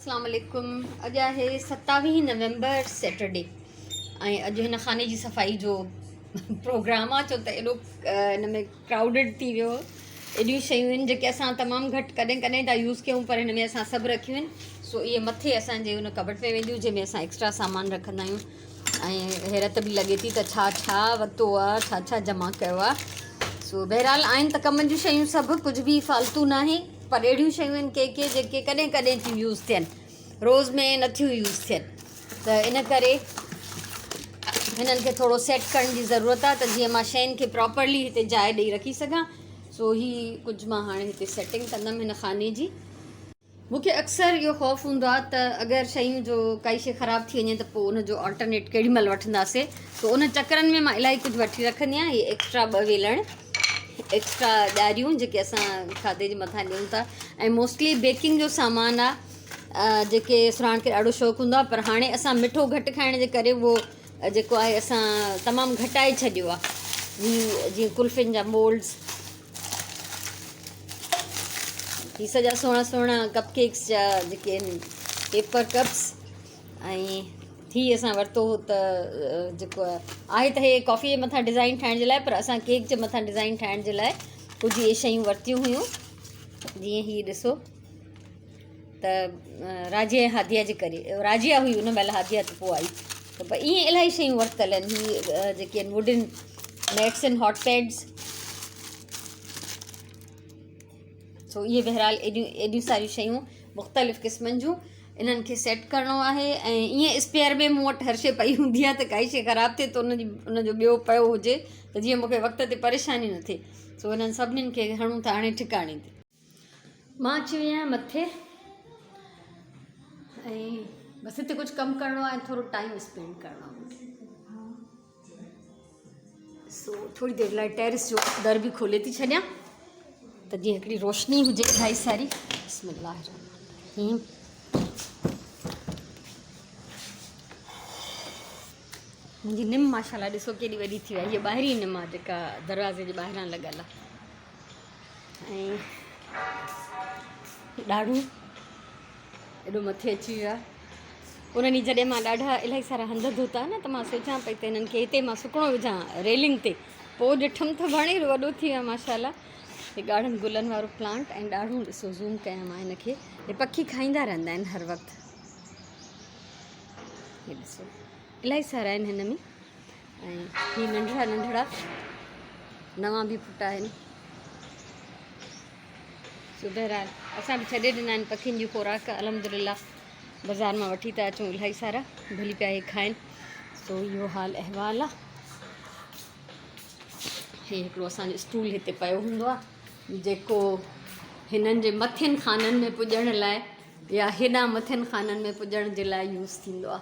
السلام عليڪم اڄ آهي ستاويهه نومبر سيٽرڊي ۽ اڄ هن خاني جي صفائي جو پروگرام آ ڇو ته ايڏو هن ۾ ڪرائوڊيڊ ٿي ويو ايڏيون شيون آهن جيڪي اسان تمام گهٽ ڪڏهن ڪڏهن ٿا يوز ڪيون پر هن ۾ اسان سڀ رکيون آهن سو اهي مٿي اسانجي ان ڪٻٽ ۾ وينديون جنهن ۾ اسان ايڪسٽرا سامان رکندا آهيون ۽ حيرت به لڳي ٿي ته ڇا ڇا ورتو آ ڇا ڇا جمع ڪيو آ سو بهرحال آهن ته ڪم جون شيون سڀ ڪجهه به فالتو ناهي پر اهڙيون شيون آهن ڪي ڪي جيڪي ڪڏهن ڪڏهن ٿيون يوز ٿين روز ۾ نٿيون يوز ٿين ته ان ڪري هنن کي ٿورو سيٽ ڪرڻ جي ضرورت آ ته جيئن مان شين کي پراپرلي هتي جاء ڏئي رکي سگهان سو هي ڪجهه مان هاڻي هتي سيٽنگ ڪندم هن خاني جي. مون کي اڪثر اهو خوف هوندو آهي ته اگر شيون جو ڪائي شي خراب ٿي وڃي ته پوء ان جو آلٽرنيٽ ڪهڙي مهل وٺنداسي سو ان چڪرن ۾ مان الاهي ڪجهه وٺي رکندي آهيان هي ايڪسٽرا ٻه ويلڻ ايڪسٽرا ڄاريون جيڪي اسان کاڌي جي مٿان ڏيون ٿا ۽ موسٽلي بيڪنگ جو سامان آهي جيڪي سراڻ کي ڏاڍو شوق هوندو آهي پر هاڻي اسان مٺو گهٽ کائڻ جي ڪري اهو جيڪو آهي اسان تمام گهٽائي ڇڏيو آهي هي جيئن قلفين جا مولڊس هي سڄا سهڻا سهڻا ڪپ ڪيڪس جا جيڪي آهن پيپر ڪپس ۽ هي اسان ورتو هو ته جيڪو آهي ته هي ڪافي جي مٿان ڊزائن ٺاهڻ جي لاء پر اسان ڪيڪ جي مٿان ڊزائن ٺاهڻ جي لاء ڪجهه اهي شيون ورتيون هيون جيئن هي ڏسو ته راجيه ۽ هاديه جي ڪري راجيه هئي ان مهل هاديه ته پوء آئي ته پر ائين الاهي شيون ورتل آهن هي جيڪي آهن ووڊن ميٽس آهن هاٽ پيڊس سو اهي بهرحال ايڏيون ايڏيون ساريون شيون مختلف قسمن جون انهن کي سيٽ ڪرڻو آهي ۽ ائين اسپيئر ۾ مون وٽ هر شي پئي هوندي آهي ته ڪائي شي خراب ٿئي ته ان جي ان جو ٻيو پيو هجي ته جيئن مون کي وقت تي پريشاني نه ٿئي سو انهن سڀنين کي هڻون ٿا هاڻي ٺڪاڻي تي مان اچي وئي آهيان مٿي ۽ بس هتي ڪجهه ڪم ڪرڻو آهي ٿورو ٽائيم اسپينڊ ڪرڻو آهي سو ٿوري دير لاء ٽيرس جو در به کولي ٿي ڇڏيان ته جيئن هڪڙي روشني هجي الاهي ساري بسم الله الرحمن الرحيم منهنجي نم ماشاءالله ڏسو ڪيڏي وڏي ٿي وئي هي ٻاهرين نم آهي جيڪا دروازي جي ٻاهران لڳل آهي ۽ ڏاڙهون ايڏو مٿي اچي ويو آهي ان ڏينهن جڏهن مان ڏاڍا الاهي سارا هنڌ ڌوتا نه ته مان سوچان پئي ته هنن کي هتي مان سڪڻو وجهان ريلنگ تي پوء ڏٺم ته وڻ ايڏو وڏو ٿي ويو آهي ماشاءالله هي ڳاڙهن گلن وارو پلانٽ ۽ ڏاڙهون ڏسو زوم ڪيان مان هن کي هي پکي کائيندا رهندا آهن هر وقت هي ڏسو الاهي سارا آهن هن ۾ ۽ هي ننڍڙا ننڍڙا نوان به ڦٽا آهن سو بهرحال اسان به ڇڏي ڏنا آهن پکين جي خوراڪ الحمدلله بازار مان وٺي ٿا اچون الاهي سارا ڀلي پيا هي کائن سو اهو حال احوال آ هي هڪڙو اسانجو اسٽول هتي پيو هوندو آ جيڪو هنن جي مٿين خانن ۾ پڄڻ لاء يا هيڏانهن مٿين خانن ۾ پڄڻ جي لاء يوز ٿيندو آ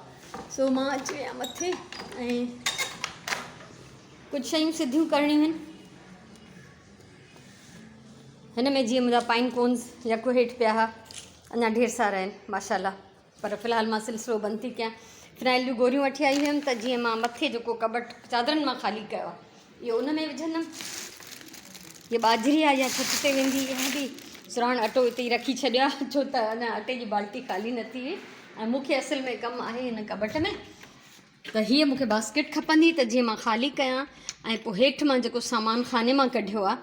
سو مان اچي ويان مٿي ۽ ڪجهه شيون سڌيون ڪرڻيون آهن هن ۾ جيئن منهنجا پائن ڪونز يڪو هيٺ پيا هئا اڃا ڍير سارا آهن ماشاء الله پر في الحال مان سلسلو بند ٿي ڪيان فنائل جون گوريون وٺي آئي هيم ته جيئن مان مٿي جيڪو ڪٻٽ چادرن مان خالي ڪيو آهي اهو ان ۾ وجهندم هي ٻاجهري آهي يا ڇت تي ويندي اها به سراڻ اٽو اتي ئي رکي ڇڏيو آهي ڇو ته اڃا اٽي جي بالٽي خالي نه ٿي هئي ۽ مون کي اصل ۾ ڪم آهي هن ڪٻٽ ۾ ته هيء مون کي باسڪيٽ کپندي ته جيئن مان خالي ڪيان ۽ پوء هيٺ مان جيڪو سامان خاني مان ڪڍيو آهي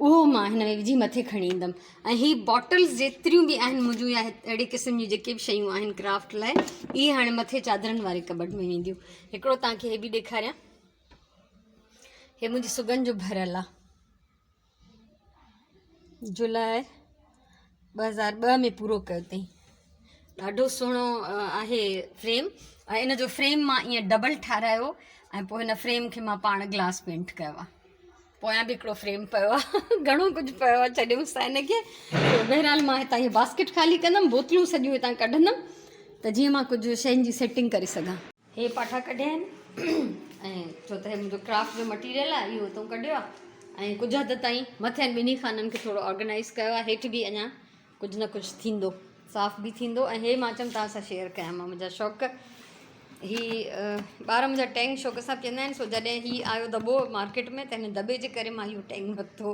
اهو مان هن ۾ وجهي مٿي کڻي ايندم ۽ هي باٽلز جيتريون به آهن منهنجون يا اهڙي قسم جون جيڪي به شيون آهن ڪرافٽ لاء اهي هاڻي مٿي چادرن واري ڪٻٽ ۾ وينديون هڪڙو توهان کي هي به ڏيکاريان هي منهنجي سگن جو ڀريل آهي جولاء 2002 ۾ پورو ڪيو اٿئي ڏاڍو سهڻو آهي فريم ۽ ان جو فريم مان ائين ڊبل ٺارايو ۽ پوء هن فريم کي مان پاڻ گلاس پينٽ ڪيو آهي پويان به هڪڙو فريم پيو آهي گهڻو ڪجهه پيو آهي ڇڏيوس ٿا هن کي بهرحال مان هتان هي باسڪيٽ خالي ڪندم بوتلون سڄيون هتان ڪڍندم ته جيئن مان ڪجهه شين جي سيٽنگ ڪري سگهان هي پاٺا ڪڍيا آهن ۽ ڇو ته هي منهنجو ڪرافٽ جو مٽيريل آهي اهو هتون ڪڍيو آهي ۽ ڪجهه حد تائين مٿين ٻنهي خانن کي ٿورو آرگنائز ڪيو آهي هيٺ به اڃا ڪجهه نه ڪجهه ٿيندو صاف به ٿيندو ۽ هي مان چيم توهان سان شيئر ڪيان مان منهنجا شوق هي ٻار منهنجا ٽينگ شوق سان پيئندا آهن سو جڏهن هي آيو دٻو مارڪيٽ ۾ ته هن دٻي جي ڪري مان اهو ٽينگ ورتو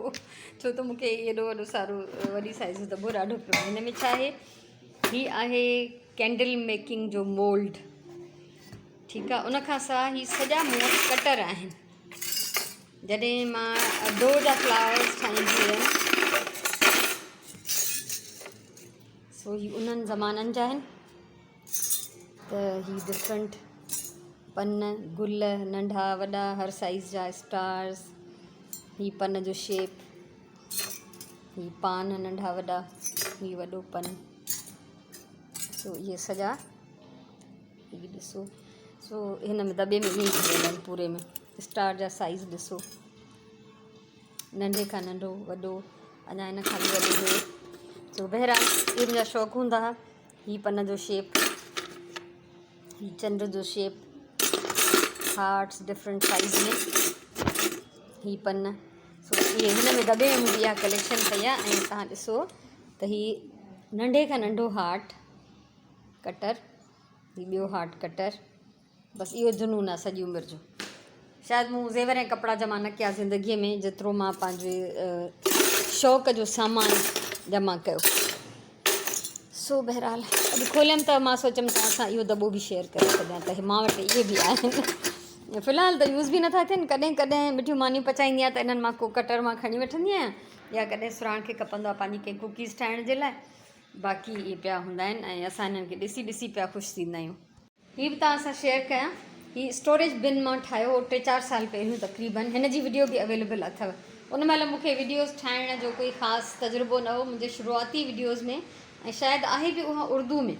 ڇو ته مونکي ايڏو وڏو سارو وڏي سائز جو دٻو ڏاڍو پيو هن ۾ ڇا آهي. هي آهي ڪينڊل ميڪنگ جو مولڊ ٺيڪ آ ان کان سوا هي سڄا مون وٽ ڪٽر آهن جڏهن مان ڊو جا فلاورس ٺاهيندي هيم سو هي انهن زمانن جا آهن ته هي ڊفرنٽ پن گل ننڍا وڏا هر سائيز جا اسٽارس هي پن جو شيپ هي پان ننڍا وڏا هي وڏو پن سو اهي سڄا هي ڏسو سو هن ۾ دٻي ۾ ائين ئي ڀريل آهن پوري ۾ اسٽار جا سائيز ڏسو ننڍي کان ننڍو وڏو اڃا هن کان به وڏو هو سو بهرحال اهي منهنجا شوق هوندا هئا هي پن جو شيپ هي چنڊ جو شيپ هارٽس ڊفرنٽ سائيز ۾ هي پن سو اهي هن ۾ دٻي ۾ منهنجي اها ڪليڪشن پئي آهي ۽ تان ڏسو ته هي ننڍي کان ننڍو هارٽ ڪٽر هي ٻيو هارٽ ڪٽر بس اهو جنون آهي سڄي عمر جو شايد مون زيور ۽ ڪپڙا جمع نه ڪيا زندگيء ۾ جيترو مان پنهنجي شوق جو سامان جمع ڪيو سو بهرحال اڄ کوليم ته مان سوچيم توهان سان اهو دٻو به شيئر ڪري ڇڏيان ته مان وٽ اهي به آهن في الحال ته يوز به نٿا ٿين ڪڏهن ڪڏهن مٺيون مانيون پچائيندي آهيان ته انهن مان ڪو ڪٽر مان کڻي وٺندي آهيان يا ڪڏهن سراڻ کي کپندو آهي پنهنجي ڪنهن ڪوڪيز ٺاهڻ جي لاء باقي اهي پيا هوندا آهن ۽ اسان انهن کي ڏسي ڏسي پيا خوش ٿيندا آهيون هي به توهان سان شيئر ڪيان. هي اسٽوريج بن مان ٺاهيو هو ٽي چار سال پهريون تقريبن هن جي وڊيو به اويليبل اٿو. ان مهل مون کي وڊيوز ٺاهڻ جو ڪوئي خاص تجربو نه هو منهنجي شروعاتي وڊيوز ۾ ۽ شايد آهي به اها اردو ۾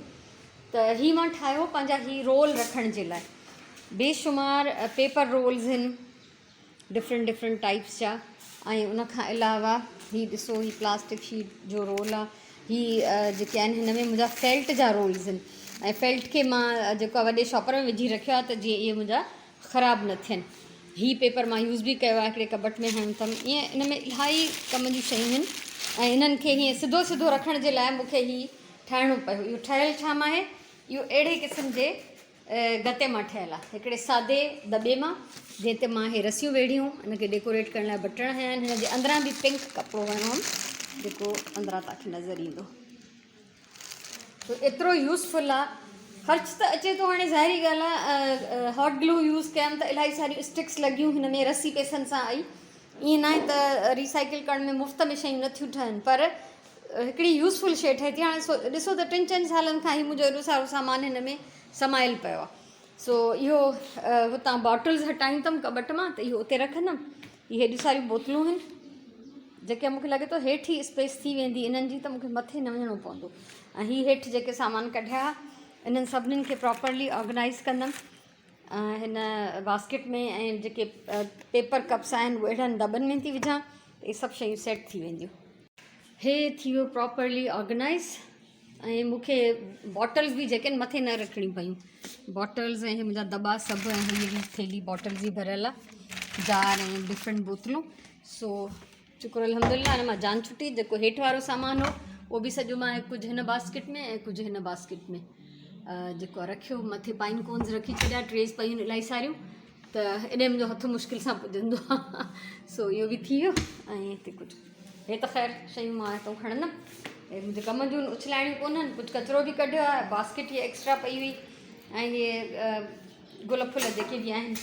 ته هي مان ٺاهيو پنهنجا هي رول رکڻ جي لاء بيشمار پيپر رولز هن ڊفرنٽ ڊفرنٽ ٽائپس جا ۽ ان کان علاوه هي ڏسو هي پلاسٽڪ شيٽ جو رول آ هي جيڪي آهن هن ۾ منهنجا فيلٽ جا رولز آهن ۽ فيلٽ کي مان جيڪو آ وڏي شاپر ۾ وجهي رکيو آ ته جيئن اهي منهنجا خراب نه ٿين هي پيپر مان يوز به ڪيو آ هڪڙي ڪٻٽ ۾ هنيو اٿم ائين ان ۾ الاهي ڪم جون شيون آهن ۽ انهن کي هيئن سڌو سڌو رکڻ جي لاء مون کي هي ٺاهڻو پيو اهو ٺهيل ڇا مان آهي اهو اهڙي قسم جي گتي مان ٺهيل آهي. هڪڙي سادي دٻي مان جنهن تي مان هي رسيون ويڙهيون ان کي ڊيڪوريٽ ڪرڻ لاء بٽڻ هنيا آهن. هن جي اندران به پنڪ ڪپڙو هنيو هئم جيڪو اندران توهان کي نظر ايندو. سو ايترو يوزفل آهي. خرچ ته اچي ٿو هاڻي ظاهري ڳالهه آهي هاٽ گلو يوز ڪيم ته الاهي ساريون اسٽڪس لڳيون هن ۾ رسي پئسن سان آئي. ائين ناهي ته ريسائيڪل ڪرڻ ۾ مفت ۾ شيون نٿيون ٺهن پر هڪڙي يوزفل شيء ٺهي ٿي. هاڻي ڏسو ته ٽن چئن سالن کان هي منهنجو ايڏو سارو سامان هن ۾ سمايل پيو آهي. سو اهو هتان باٽلز هٽايون اٿم ڪٻٽ مان ته اهو اتي رکندم. اهي هيڏيون ساريون بوتلون آهن جيڪي مونکي لڳي ٿو هيٺ ئي اسپيس ٿي ويندي انهن جي ته مونکي مٿي نه وڃڻو پوندو ۽ هي هيٺ جيڪي سامان ڪڍيا انهن سڀنين کي پراپرلي آرگنائز ڪندم هن باسڪيٽ ۾ ۽ جيڪي پيپر ڪپس آهن اهي اهڙن دٻن ۾ ٿي وجهان ته اهي سڀ شيون سيٽ ٿي وينديون. هي ٿي ويو پراپرلي آرگنائز ۽ مون کي باٽلز به جيڪي آهن مٿي نه رکڻيون پيون باٽلز ۽ هي منهنجا دٻا سڀ ۽ هي به ٿيلهي باٽلز جي ڀريل آهي جار ۽ ڊفرنٽ بوتلون سو شڪر الحمدلله هاڻي مان جان ڇٽي جيڪو هيٺ وارو سامان هو اهو به سڄو مان ڪجهه هن باسڪيٽ ۾ ۽ ڪجهه هن باسڪيٽ ۾ جيڪو رکيو مٿي پائن ڪونز رکي ڇڏيا ٽريز پيون آهن الاهي ساريون ته ايڏي منهنجو هٿ مشڪل سان پڄندو آهي سو اهو به ٿي ويو ۽ هتي ڪجهه هي ته خير شيون مان هتو کڻندم هي منهنجي ڪم جون اڇلائڻيون ڪونهن ڪجهه ڪچرو به ڪڍيو آهي باسڪيٽ هي ايڪسٽرا پئي هئي ۽ هي گل ڦل جيڪي به آهن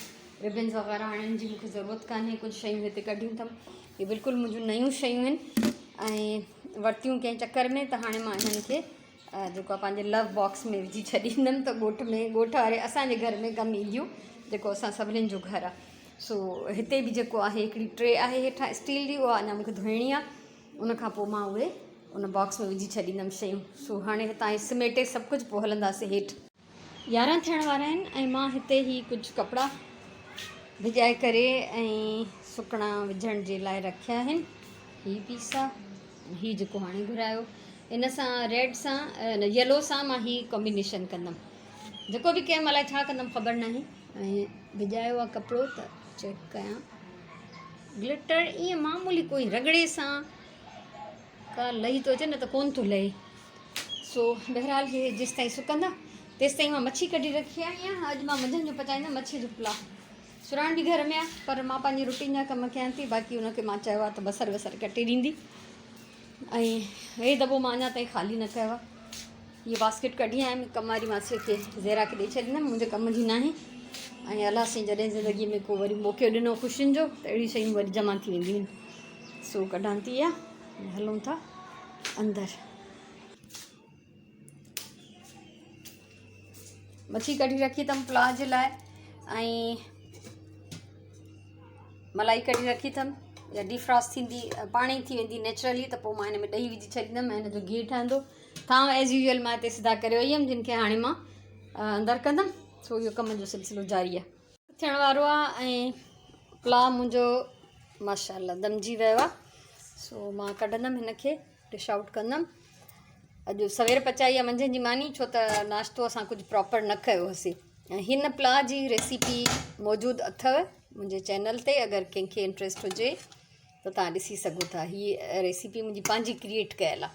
ربنز وغيره هاڻي ان جي مونکي ضرورت ڪانهي ڪجهه شيون هتي ڪڍيون اٿم هي بلڪل منهنجون نيون شيون آهن ۽ ورتيون ڪنهن چڪر ۾ ته هاڻي مان انهن کي جيڪو آهي پنهنجي لو باڪس ۾ وجهي ڇڏيندم ته ڳوٺ ۾ ڳوٺ واري اسانجي گهر ۾ ڪم اينديون جيڪو اسان سڀنين جو گهر آهي سو هتي به جيڪو آهي هڪڙي ٽري آهي هيٺان اسٽيل جي اها اڃا مونکي ڌوئڻي آهي ان کان پوء مان اهي ان باڪس ۾ وجهي ڇڏيندم شيون سو هاڻي هتان سميٽي سڀ ڪجهه پوء هلنداسين هيٺ 11 ٿيڻ وارا آهن ۽ مان هتي هي ڪجهه ڪپڙا ڀڄائي ڪري ۽ سڪڻا وجهڻ جي لاء رکيا آهن هي پيسا هي جيڪو هاڻي گهرايو ان سان ريڊ سان يلو سان مان هي ڪمبينيشن ڪندم جيڪو به ڪيم الائي ڇا ڪندم خبر ناهي ۽ ڀڄايو آهي ڪپڙو ته چيڪ ڪيان گلٽر ائين معمولي ڪوئي رڳڙي سان ڪا لهي ٿو اچي نه ته ڪون ٿو لهي سو بهرحال هي جيستائين سڪندا تيستائين مان مڇي ڪڍي رکي آئي آهيان اڄ مان منجهند جو پچائيندم مڇي جو پلاء سراڻ به گهر ۾ آهي پر مان پنهنجي روٽين جا ڪم ڪيان ٿي باقي ان کي مان چيو آهي ته بصر وصر ڪٽي ڏيندي ۽ هي دٻو مان اڃا تائين خالي نه ڪيو آهي. هيء باسڪيٽ ڪڍي آيم ڪم واري ماسيء کي زهرا کي ڏئي ڇڏيندم منهنجي ڪم جي ناهي ۽ الله سائين جڏهن زندگيء ۾ ڪو وري موقعو ڏنو خوشين جو ته اهڙيون شيون وري جمع ٿي وينديون آهن سو ڪڍان ٿي اها هلون ٿا اندر. مڇي ڪڍي رکي اٿم پلاء جي لاء ۽ ملائي ڪڍي رکي اٿم يا ڊيفراسٽ ٿيندي پاڻي ٿي ويندي نيچرلي ته پوء مان هن ۾ ڏهي وجهي ڇڏيندم ۽ هن جو گيهه ٺهندو ٿانو ايز يوزل مان هتي سڌا ڪري وئي هيم جن کي هاڻي مان اندر ڪندم سو اهو ڪم جو سلسلو جاري آهي ٿيڻ وارو آهي ۽ پلاء منهنجو ماشاء الله دمجي ويو آهي سو مان ڪڍندم هن کي ڊش آئوٽ ڪندم اڄ سوير پچائي آهي منجهند جي ماني ڇو ته ناشتو اسان ڪجهه پراپر نه ڪيو هوسي ۽ هن پلاء جي ريسيپي موجود اٿو منهنجي چينل تي اگر ڪنهن کي انٽريسٽ هجي ته تان ڏسي سگهو ٿا هي ريسيپي منهنجي پنهنجي ڪريئيٽ ڪيل آهي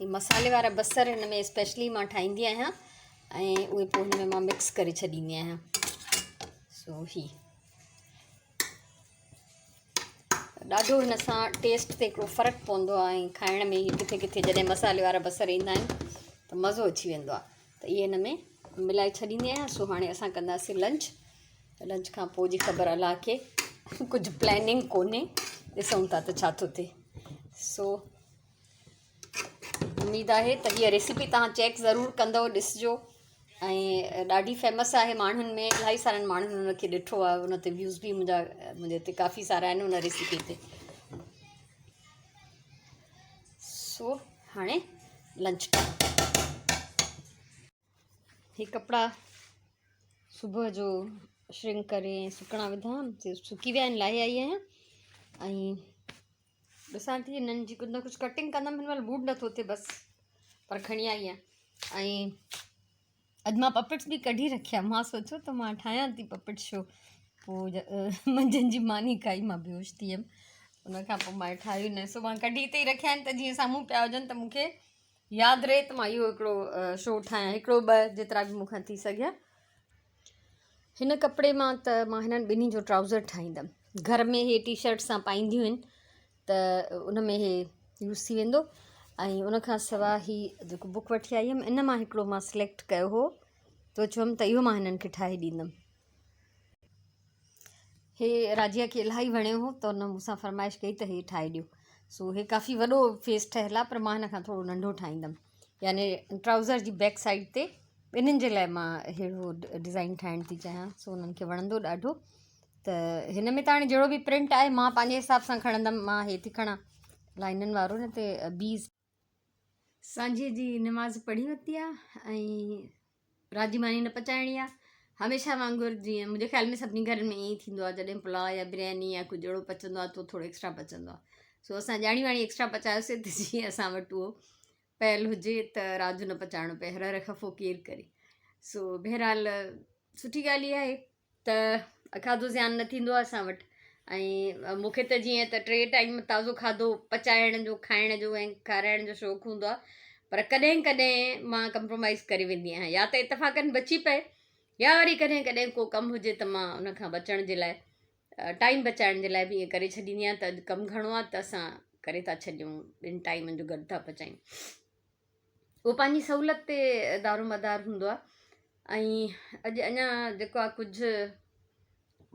هي مصالحي وارا بصر هن ۾ اسپيشلي مان ٺاهيندي آهيان ۽ اهي پوء هن ۾ مان مڪس ڪري ڇڏيندي آهيان سو هي ڏاڍو هن سان ٽيسٽ تي هڪڙو فرق پوندو آهي ۽ کائڻ ۾ ڪٿي ڪٿي جڏهن مصالحي وارا بصر ايندا آهن ته مزو اچي ويندو آهي ته اهي هن ۾ ملائي ڇڏيندي آهيان سو هاڻي اسان ڪنداسين لنچ لنچ کان پوء جي خبر الله کي ڪجهه پلاننگ ڪونهي ڏسون ٿا ته ڇا ٿو ٿئي سو اميد آهي ته هيء ريسيپي توهان چيڪ ضرور ڪندؤ ڏسجو ۽ ڏاڍي فيمس آهي ماڻهن ۾ الاهي سارن ماڻهن ان کي ڏٺو آهي ان تي ويوز به منهنجا منهنجي تي ڪافي سارا آهن ان ريسيپي تي سو هاڻي لنچ ٽائيم هي ڪپڙا صبح جو شرنڪ ڪري سڪڻا وڌا هئم سڪي ويا آهن لاهي آئي آهيان ۽ ڏسان ٿي هنن جي ڪجهه نه ڪجهه ڪٽنگ ڪندم هن مهل موڊ نٿو ٿئي بس پر کڻي آئي آهيان ۽ اڄ مان پپٽس به ڪڍي رکيا مان سوچيو ته مان ٺاهيان ٿي پپٽ شو پوء منجهند جي ماني کائي مان بيهوش ٿي ويم ان کان پوء مان ٺاهيو نه سو مان ڪڍي هتي ئي رکيا آهن ته جيئن سامهون پيا هجن ته مون کي ياد رهي ته مان اهو هڪڙو شو ٺاهيان هڪڙو ٻه جيترا به مون کان ٿي سگهيا هن ڪپڙي مان ته مان هنن ٻنهي جو ٽرائوزر ٺاهيندم. گهر ۾ هي ٽي شرٽ سان پائينديون آهن ته ان ۾ هي يوز ٿي ويندو ۽ ان کان سواء هي جيڪو بڪ وٺي آئي هيم ان مان هڪڙو مان سليڪٽ ڪيو هو سوچيو هيم ته اهو مان هنن کي ٺاهي ڏيندم. هي راجيا کي الاهي وڻيو هو ته ان مون سان فرمائش ڪئي ته هي ٺاهي ڏيو سو هي ڪافي وڏو فيس ٺهيل آهي پر مان هن کان ٿورو ننڍو ٺاهيندم يعني ٽرائوزر جي بيڪ سائيڊ تي ٻنهين جي لاء مان اهڙو ڊزائن ٺاهڻ ٿي چاهيان سو انهن کي وڻندو ڏاڍو ته هن ۾ ته هاڻي جهڙو به پرنٽ آهي مان پنهنجي حساب سان کڻندم مان هي ٿي کڻان لائنن وارو نه تي بيز سانجهي جي نماز پڙهي ورتي آهي ۽ رات جي ماني نه پچائڻي آهي هميشه وانگر جيئن منهنجي خيال ۾ سڀني گهرن ۾ ائين ئي ٿيندو آهي جڏهن پلاء يا برياني يا ڪجهه اهڙو پچندو آهي ته ٿورو ايڪسٽرا پچندو آهي سو اسان ڄاڻي واڻي ايڪسٽرا پچايوسي ته جيئن اسان وٽ اهو پيل هجي ته رات جو نه پچائڻو پئي هر هر خفو ڪير ڪري سو بهرحال سٺي ڳالهه اها آهي ته کاڌو زيان نه ٿيندو آهي اسان وٽ ۽ مون کي ته جيئن ته ٽي ٽائيم تازو کاڌو پچائڻ جو کائڻ جو ۽ کارائڻ جو شوق هوندو آهي پر ڪڏهن ڪڏهن مان ڪمپرومائز ڪري ويندي آهيان يا ته اتفاقن بچي پئي يا وري ڪڏهن ڪڏهن ڪو ڪم هجي ته مان ان کان بچڻ جي لاء ٽائيم بچائڻ جي لاء به ائين ڪري ڇڏيندي آهيان ته اڄ ڪم گهڻو آهي ته اسان ڪري ٿا ڇڏيون ٻن ٽائيمن جو گڏ ٿا پچايون اهو پنهنجي سهولت تي دارومدار هوندو آهي ۽ اڄ اڃا جيڪو آهي ڪجهه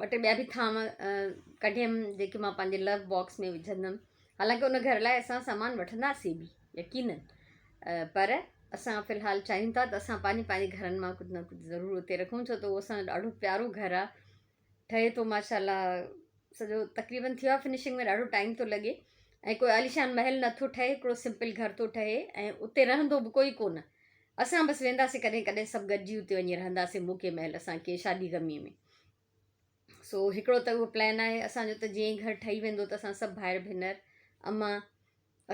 ٻه ٽي ٻيا به ٿانو ڪڍيم جيڪي مان پنهنجي لو باڪس ۾ وجهندم حالانڪه ان گهر لاء اسان سامان وٺنداسين به يقينن پر اسان في الحال چاهيون ٿا ته اسان پنهنجي پنهنجي گهرن مان ڪجهه نه ڪجهه ضرور اتي رکون ڇو ته اهو اسانجو ڏاڍو پيارو گهر آهي ٺهي ٿو ماشاء الله سڄو تقريبن ٿيو آهي فنشنگ ۾ ڏاڍو ٽائيم ٿو لڳي ۽ ڪوئي عاليشان محل نٿو ٺهي هڪڙو سمپل گهر ٿو ٺهي ۽ اتي رهندو به ڪوئي ڪونه اسان بس وينداسين ڪڏهن ڪڏهن سڀ گڏجي اتي وڃي رهنداسين موقعي مهل اسان کي شادي غمي ۾ سو هڪڙو ته اهو پلان آهي اسانجو ته جيئن ئي گهر ٺهي ويندو ته اسان سڀ ڀائر ڀينر امان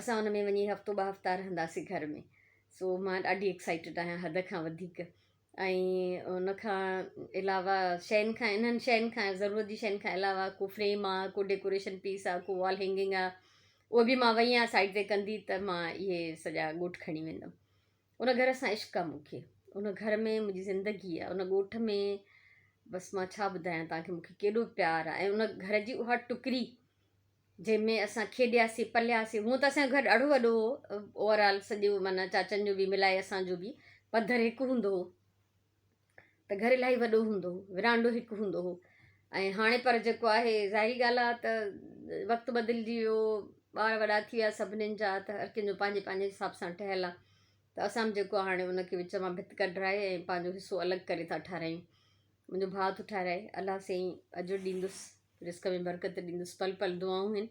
اسان ان ۾ وڃي هفتو ٻه هفتا رهنداسين گهر ۾ سو مان ڏاڍي ايڪسائيٽيڊ آهيان حد کان وڌيڪ ۽ ان کان علاوه شين کان انهن شين کان ضرورت جي شين کان علاوه ڪو فريم آ ڪو ڊيڪوريشن پيس آ ڪو وال هينگنگ آ اهو به مان وئي آهيان سائيڊ تي ڪندي ته مان اهي سڄا ڳوٺ کڻي ويندم ان گهر سان عشق آ مون کي ان گهر ۾ منهنجي زندگي آ ان ڳوٺ ۾ بس مان ڇا ٻڌايان توهان کي مون کي ڪيڏو پيار آ ۽ ان گهر جي اها ٽڪري جنهن ۾ اسان کيڏياسين پلياسين. هونء ته اسان جو گهر ڏاڍو وڏو هو اوور آل سڄو معنيٰ چاچن جو به ملائي اسان جو به پڌر هڪ هوندو هو ته گهر الاهي وڏو هوندو هو ورانڊو هڪ هوندو هو ۽ هاڻي پر جيڪو آهي ظاهري ڳالهه آهي ته وقت بدلجي ويو ٻار وڏا ٿي ويا سڀنين جا ته هر ڪنهن جو پنهنجي پنهنجي حساب سان ٺهيل آهي ته اسان به جيڪو آهي هاڻي ان کي وچ مان ڀت ڪڍرائي ۽ پنهنجو حصو الڳ ڪري ٿا ٺهرايون منهنجو ڀاء ٿو ٺهرائي الله سائين اجر ڏيندس رزق ۾ برڪت ڏيندس پل پل دعائون آهن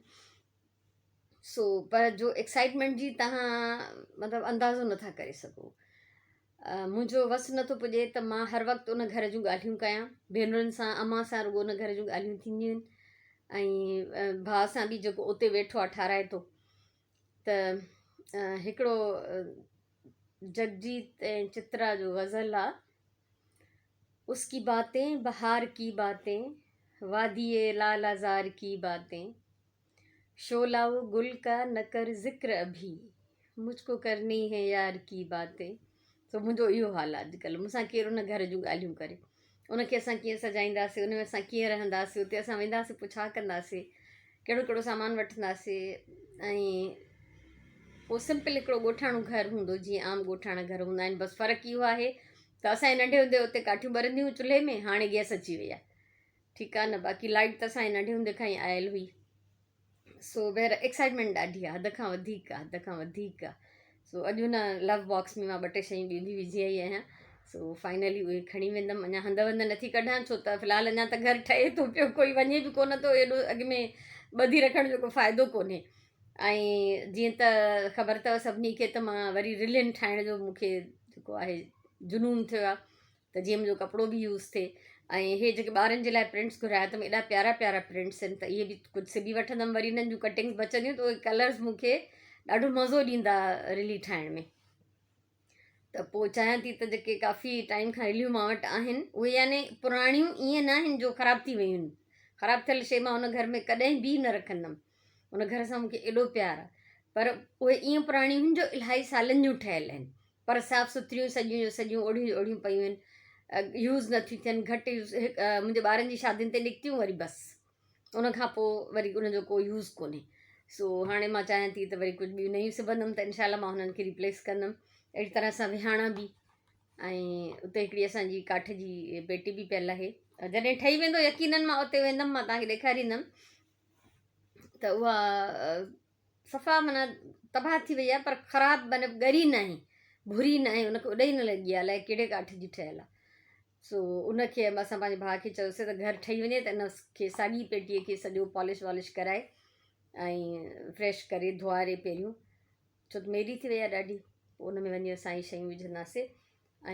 سو پر جو ايڪسائٽمينٽ جي تهان مطلب اندازو نٿا ڪري سگهو منهنجو وس نٿو پڄي ته مان هر وقت ان گهر جون ڳالهيون ڪيان ڀينرن سان امان سان رڳو ان گهر جون ڳالهيون ٿينديون آهن ۽ ڀاء سان به جيڪو اتي ويٺو آهي ٺاراهي ٿو ته هڪڙو جگجيت ۽ چترا جو غزل آ اس ڪي باتين بهار ڪي باتين وادي لاله زار ڪي باتين شعله و گل ڪا نه ڪر ذڪر اڀي مجھ ڪو ڪرني هي يار ڪي باتين. سو منهنجو اهو حال آهي اڄڪلهه مون سان ڪير ان گهر جون ڳالهيون ڪري ان کي اسان ڪيئن سجائينداسين ان ۾ اسان ڪيئن رهنداسين اتي اسان وينداسين پوء ڇا ڪنداسين ڪهڙو ڪهڙو سامان وٺنداسين ۽ پوء سمپل هڪڙو ڳوٺاڻو گهر هوندو جيئن عام ڳوٺاڻا گهر هوندا آهن بس فرق اهو آهي ته اسان جي ننڍي هوندي اتي ڪاٺيون ٻرنديون هيون چلهي ۾ هاڻي گئس اچي وئي آهي ٺيڪ آ نه باقي لائيٽ ته اسان جي ننڍي هوندي کان ئي آيل هئي سو بهر ايڪسائٽمينٽ ڏاڍي آ حد کان وڌيڪ آ حد کان وڌيڪ آ سو اڄ هن لو باڪس ۾ مان ٻه ٽي شيون ٻيون به وجهي آئي آهيان سو فائنلي اهي کڻي ويندم اڃا هنڌ وند نٿي ڪڍان ڇو ته في الحال اڃا ته گهر ٺهي ٿو پيو ڪوئي وڃي به ڪونه ٿو ايڏو اڳ ۾ ٻڌي رکڻ جو ڪو فائدو ڪونهي ۽ جيئن ته خبر اٿو سڀني کي ته مان وري رلين ٺاهڻ جو مون کي جيڪو آهي جنون ٿيو آهي ته جيئن منهنجو ڪپڙو به يوز ٿئي ۽ هي جيڪي ٻارن جي لاء پرنٽس گهرايا اٿم ايڏا پيارا پيارا پرنٽس آهن ته اهي به ڪجهه سبي وٺندم وري انهن جون ڪٽنگس بچنديون ته اهي ڪلرس مون کي ڏاڍو مزو ڏيندا رلي ٺاهڻ ۾ ته پوء چاهيان ٿي ته جيڪي ڪافي ٽائيم کان رليون مان وٽ آهن اهي يعني پراڻيون ائين نه آهن جو خراب ٿي ويون آهن خراب ٿيل شيء مان ان گهر ۾ ڪڏهن به نه رکندم ان گهر سان مون کي ايڏو پيار آهي پر اهي ائين پراڻيون آهن جو الاهي سالن جون ٺهيل آهن پر صاف سٿريون سڄيون جو سڄيون اوڙيون جو اوڙيون پيون آهن يوز نه ٿيون ٿين گهٽ يوز منهنجي ٻارن جي شادين تي نڪتيون وري بس ان کان پوء وري ان جو ڪو يوز ڪونهي سو هاڻي مان چاهيان ٿي ته وري ڪجهه ٻيون نيون سبندم ته انشاء الله مان هنن کي ريپليس ڪندم اهڙي طرح سان وهاڻا به ۽ اتي هڪڙي اسان جي ڪاٺ جي پيٽي به پيل آهي جڏهن ٺهي ويندو يقينن مان اتي ويندم مان توهان کي ڏيکاريندم ته اها صفا معنيٰ تباهه ٿي وئي آهي پر خراب معنيٰ ڳري ناهي ڀري ناهي ان کي اڏ ئي نه لڳي آهي الائي ڪهڙي ڪاٺ جي ٺهيل آهي سو ان کي اسان پنهنجي ڀاء کي چيوسي ته گهر ٺهي وڃي ته ان کي ساڳي پيٽيء کي سڄو پالش والش ڪرائي ۽ فريش ڪري ڌوئاري پهريون ڇو ته ميري ٿي وئي آهي ڏاڍي پوء ان ۾ وڃي اسان اهي شيون وجهنداسي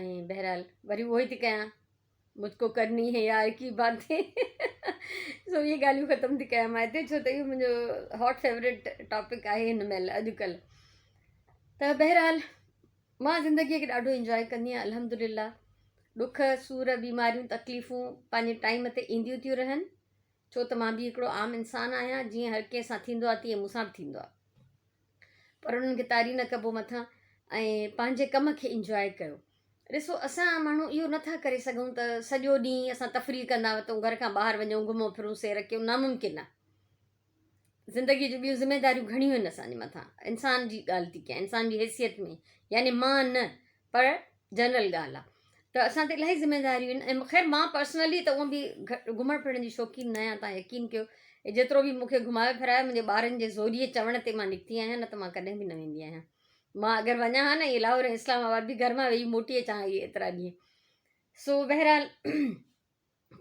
۽ بهرحال وري اهو ئي ٿي ڪيان مجھ ڪو ڪرني هي يار ڪي باتين سو اهي ڳالهيون ختم ٿي ڪيان مان هتي ڇو ته اهو منهنجو هاٽ فيوريٽ ٽاپڪ آهي هن مهل اڄڪلهه ته بهرحال مان زندگيء کي ڏاڍو انجواء ڪندي آهيان الحمد لله ڏک سور بيماريون تڪليفون پنهنجي ٽائيم تي اينديون ٿيون رهن ڇو ته مان به هڪڙو عام انسان آهيان جيئن هر ڪنهن سان ٿيندو آهي تيئن مون سان به ٿيندو آهي پر انهن کي تاري نه ڪبو مٿان ۽ پنهنجي ڪم کي انجواء ڪيو ڏسو اسان ماڻهو اهو نٿا ڪري سگهون ته سڄو ڏينهن اسان تفريح ڪندا وتون گهر کان ٻاهر وڃون گهمون ڦرون سير ڪيون ناممڪن آهي زندگي جون ٻيون ذميداريون گهڻيون آهن اسان جي مٿان انسان جي ڳالهه ٿي ڪيان انسان جي حيثيت ۾ يعني مان نه پر جنرل ڳالهه آهي ته اسان تي الاهي ذميداريون آهن ۽ خير مان پرسنلي ته اونئن به گهمڻ ڦرڻ جي شوقين نه آهيان تان يقين ڪيو جيترو به مون کي گهمايو ڦرايو منهنجي ٻارن جي زوريء چوڻ تي مان نڪتي آهيان نه ته مان ڪڏهن به نه ويندي آهيان مان اگر وڃان ها نه ائين لاهور ۽ اسلام آباد به گهر مان ويهي موٽي اچان ها اهي ايترا ڏينهن سو بهرحال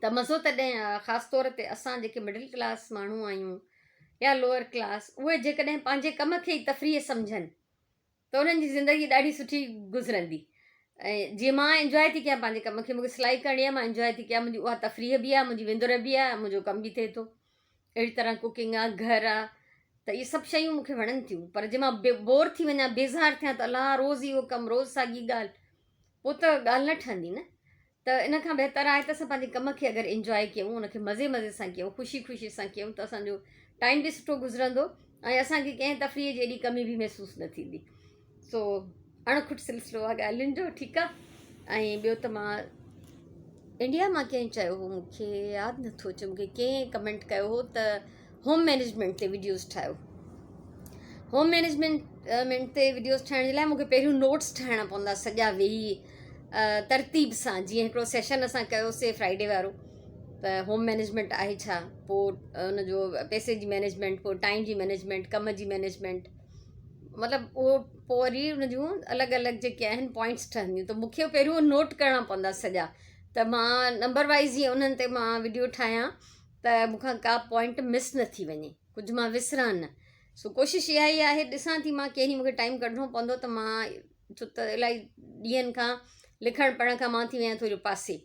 ته مزو تڏهن آ خاص طور تي اسان جيڪي مڊل ڪلاس ماڻهو آهيون يا لوئر ڪلاس اهي جيڪڏهن پنهنجي ڪم کي ئي تفريح سمجهن ته انهن جي زندگي ڏاڍي سٺي گذرندي ۽ جيئن مان انجواء ٿي ڪيان پنهنجي ڪم کي مونکي سلائي ڪرڻي آهي مان انجواء ٿي ڪيان منهنجي اها تفريح به آهي منهنجي وندر به آهي منهنجو ڪم به ٿئي ٿو اهڙي طرح ڪوڪنگ آ گهر آ ته اهي سڀ شيون مون کي وڻن ٿيون پر جي مان بور ٿي وڃان بيزار ٿيان ته الله روز اهو ڪم روز ساڳي ڳالهه پوء ته ڳالهه نه ٺهندي نه ته ان کان بهتر آهي ته اسان پنهنجي ڪم کي اگر انجواء ڪيون ان کي مزي مزي سان ڪيون خوشي خوشي سان ڪيون ته اسانجو ٽائيم به سٺو گذرندو ۽ اسانکي ڪنهن تفريح جي ايڏي ڪمي به محسوس نه ٿيندي سو اڻ کٽ سلسلو آهي ڳالهين جو ٺيڪ آهي ۽ ٻيو ته مان انڊيا مان ڪنهن چيو هو مونکي ياد نٿو اچي مونکي ڪنهن ڪمينٽ ڪيو هو ته هوم مينيجمينٽ تي وڊيوز ٺاهيو. هوم مينيجمينٽ تي وڊيوز ٺاهڻ جي لاء مونکي پهريون نوٽس ٺاهڻا پوندا سڄا ويهي ترتيب سان جيئن هڪڙو سيشن اسان ڪيوسي فرائيڊي وارو ته هوم مينيجمينٽ آهي ڇا پوء ان جو پئسي جي مينيجمينٽ پوء ٽائيم جي مينيجمينٽ ڪم جي مينيجمينٽ مطلب اهو پوء وري ان جون الڳ الڳ جيڪي آهن پوائنٽس ٺهنديون ته مونکي پهريون نوٽ ڪرڻا پوندا سڄا ته مان نمبر وائز جيئن انهن تي مان وڊيو ٺاهيان ته مون کان ڪا پوائنٽ مس نه ٿي وڃي ڪجهه مان وسران نه سو ڪوشش اها ئي آهي ڏسان ٿي مان ڪنهن ڏينهن مونکي ٽائيم ڪڍڻو پوندو ته مان ڇو ته الاهي ڏينهن کان لکڻ پڙهڻ کان مان ٿي ويان ٿوري پاسي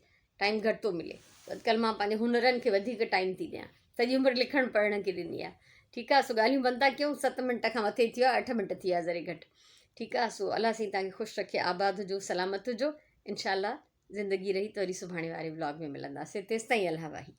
ٽائيم گهٽ ٿو ملي اڄڪلهه مان پنهنجي هنرن کي وڌيڪ ٽائيم ٿي ڏيان سڄي عمر لکڻ پڙهڻ کي ڏني آهي ٺيڪ آهي سو ڳالهيون بند ٿا ڪيون ست منٽ کان مٿي ٿي ويو اٺ منٽ ٿي ويا ذري گهٽ ٺيڪ آهي سو الله سائين تهان کي خوش رکي آباد هجو سلامت هجو انشاء الله زندگي رهي ته وري سڀاڻي واري ولاگ ۾ ملنداسين تيستائين الله واهي.